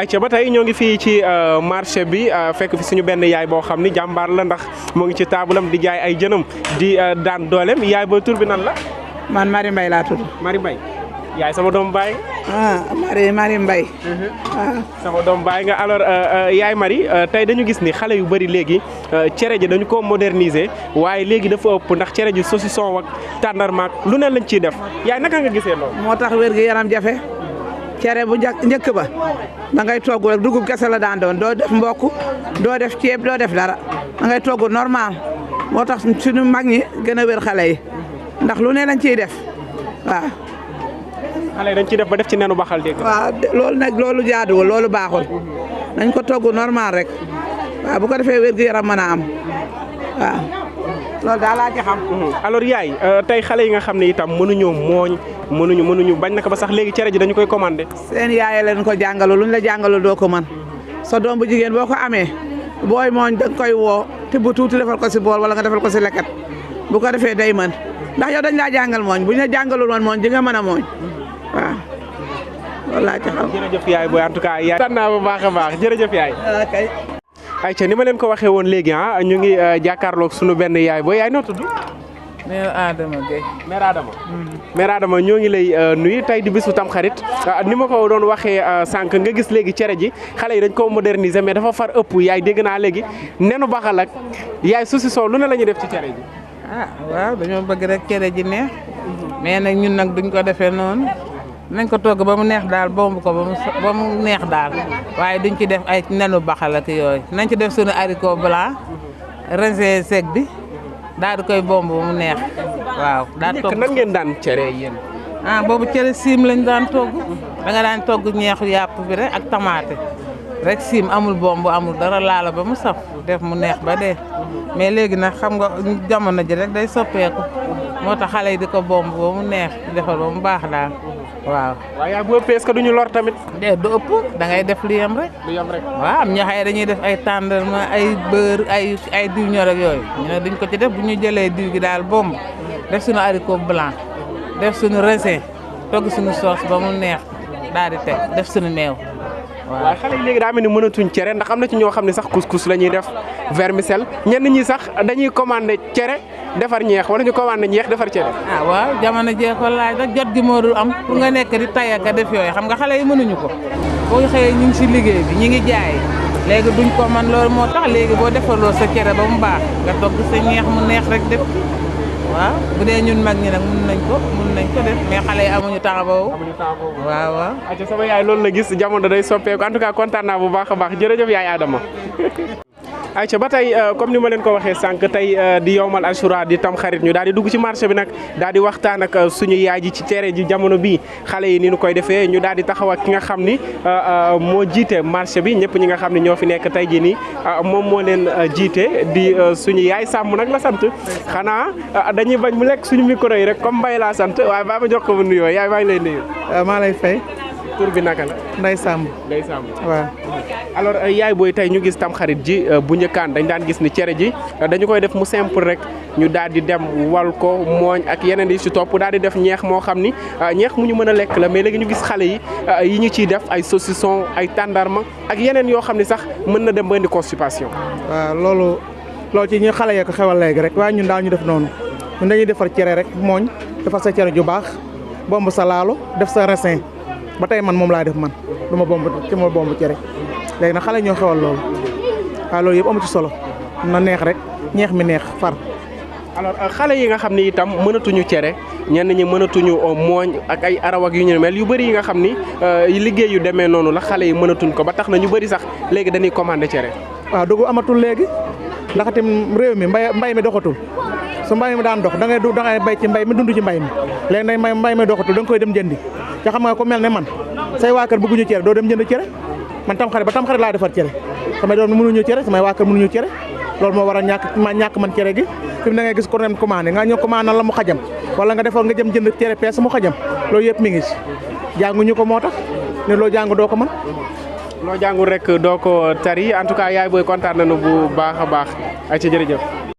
ayca ba tey ñoo ngi fii ci marché bi fekk fi suñu benn yaay boo xam ni jàmbaar la ndax moo ngi ci taabalam di jaay ay jënam di daan dooleem yaay booy tur bi nan la. man Mari Mbaye laa tudd. Mari Mbaye yaay sama doom baay. Mari Mbaye. sama doom baay nga alors yaay Mari tey dañu gis ni xale yu bëri léegi cere ji dañu ko moderniser waaye léegi dafa ëpp ndax cere ji saucisson ak tàndarmaak lu ne lañ ciy def yaay naka nga gisee loolu. moo tax wér gi yaram jafe. cere bu njëkk ba da ngay togg rek dugub kese la daan doon doo def mbokk doo def ceeb doo def dara da ngay togg normal moo tax suñu mag ñi gën a wér xale yi ndax lu ne lañ ciy def waaw. xale yi dañ ciy def ba def ci nenu baxal dégg. waaw loolu nag loolu jaaduwul loolu baaxul nañ ko togg normal rek waaw bu ko defee wér gu yaram mën a am waaw loolu daal laa ci xam. alors yaay tey xale yi nga xam ne itam mënuñoo mooñ mënuñu bañ na ko ba sax léegi cere ji dañu koy commandé. seen yaay leen ko jàngalu luñ la jàngalu doo ko mën sa doom bu jigéen boo ko amee booy mooñ da nga koy woo te bu tuuti defal ko si bool wala nga defal ko si leket bu ko defee day mën ndax yow dañ laa jàngal mooñ buñ la jàngalul woon mooñ di nga mën a mooñ waaw loolu laa ci xam. jërëjëf yaay booy en tout cas yaay. sant naa bu baax a baax jërëjëf yaay. kay. ayca ni ma leen ko waxee woon léegi ñu ngi jàkkaarloog sunu benn yaay booy yaay noo tudd. mère Adama Gueye. mère Adama. mère Adama ñoo ngi lay nuyu tey di bisu tamxarit ni ma ko doon waxee sànq nga gis léegi cere ji xale yi dañ ko moderniser mais dafa far ëpp yaay dégg naa léegi nenu baxal ak yaay saucisson lu ne la ñuy def ci cere ji. waaw dañoo bëgg rek cere ji neex mais nag ñun nag duñ ko defee noonu nañ ko togg ba mu neex daal bomb ko ba mu neex daal waaye duñ ci def ay nenu baxal ak yooyu nañ ci def suñu haricot blanc raisin sec bi daal di koy bomb ba mu neex waaw. daa togg nan ngeen daan cere yéen. boobu cere siim lañ daan togg da nga daan togg ñeexu yàpp bi rek ak tamaate rek siim amul bomb amul dara laala ba mu saf def mu neex ba dee mais léegi nag xam nga jamono ji rek day soppeeku moo tax xale yi di ko bomb ba mu neex defal ba mu baax daal waaw. waaye bu ëppee est-ce que duñu lor tamit. du ëpp da ngay def lu yem rek. lu yem rek waaw am ñoo xam ne dañuy def ay tàndarma ay beurre ay diw ñor ak yooyu ñu ne duñ ko ci def bu ñu jëlee diw gi daal bomb def suñu haricot blanc def suñu raisin togg suñu sauce ba mu neex daal di teg def suñu meew. waaye xale yi léegi daa mel ni mënatuñ cere ndax am na ci ñoo xam ne sax couscous la ñuy def vermicelle ñenn ñi sax dañuy commandé cere defar ñeex wala ñu commandé ñeex defar cere. waaw jamono jee ko laaj rek jot gi moo dul am pour nga nekk di tay ak def yooyu xam nga xale yi mënuñu ko boo xëyee ñu ngi si liggéey bi ñu ngi jaay léegi duñ ko man loolu moo tax léegi boo defarloo sa cere ba mu baax nga togg sa ñeex mu neex rek def waaw bu dee ñun mag ñi nag mun nañ ko def mais xale yi amuñu temps boobu. waaw waaw. ayca sama yaay loolu la gis jamono day soppeeku en tout cas kontaan naa bu baax a baax jërëjëf yaay Adama. ayca ba tey comme ni ma leen ko waxee sànq tey di yowmal ashura di tam xarit ñu daal di dugg ci marché bi nag daal di waxtaan ak suñu yaay ji ci cere ji jamono bii xale yi ni ñu koy defee ñu daal di taxaw ak ki nga xam ni moo jiite marché bi ñëpp ñi nga xam ne ñoo fi nekk tey jii nii moom moo leen jiite di suñu yaay sàmm nag la sant xanaa dañuy bañ mu lekk suñu micro yi rek comme Mbaye laa sant waaye baa ma jox ko mu nuyoo yaay maa ngi lay nuyu. maa lay fay. tur bi naka la. Ndeye Samb. Ndeye Samb waaw. alors yaay booy tey ñu gis tam xarit ji bu njëkkaan dañ daan gis ni cere ji dañu koy def mu simple rek ñu daal di dem wal ko mooñ ak yeneen yi ci topp daal di def ñeex moo xam ni ñeex mu ñu mën a lekk la mais léegi ñu gis xale yi ñu ciy def ay saucisson ay tàndarma ak yeneen yoo xam ni sax mën na dem ba indi constipation. waaw loolu ci ñu xale yee ko xewal léegi rek waaye ñun daal ñu def noonu ñun dañuy defar cere rek mooñ defar sa cere ju baax bomb sa laalo def sa raisin ba tey man moom laa def man du ma bomb cere léegi nag xale ñoo xewal loolu waaw loolu yëpp amu ci solo na neex rek ñeex mi neex far. alors xale yi nga xam ni itam mënatuñu cere ñenn ñi mënatuñu mooñ ak ay araw ak yu ñu mel yu bëri yi nga xam ni liggéey yu demee noonu la xale yi mënatuñ ko ba tax na ñu bëri sax léegi dañuy commandé cere. waaw dugg amatul léegi ndax itam réew mi mbay mi doxatul su mbay mi daan dox da ngay bay ci mbay mi dund ci mbay mi léegi nag mbay mi doxatul da nga koy dem jëndi te xam nga ko mel ne man say waa kër bëgguñu cere doo dem jënd cere man tamxarit ba tamxarit laa defar cere samay doom mënuñu cere samay waa kër mënuñu cere loolu moo waral ñàkk man cere gi fi mu da ngay gis ko dem commandé nga ñëw commandé la mu xajam wala nga defar nga jëm jënd cere pees mu xajam loolu yëpp mi ngi si jànguñu ko moo tax ne loo jàng doo ko mën. loo jàngul rek doo ko tari en tout cas yaay booy kontaan nañu bu baax a baax ay ci jërëjëf.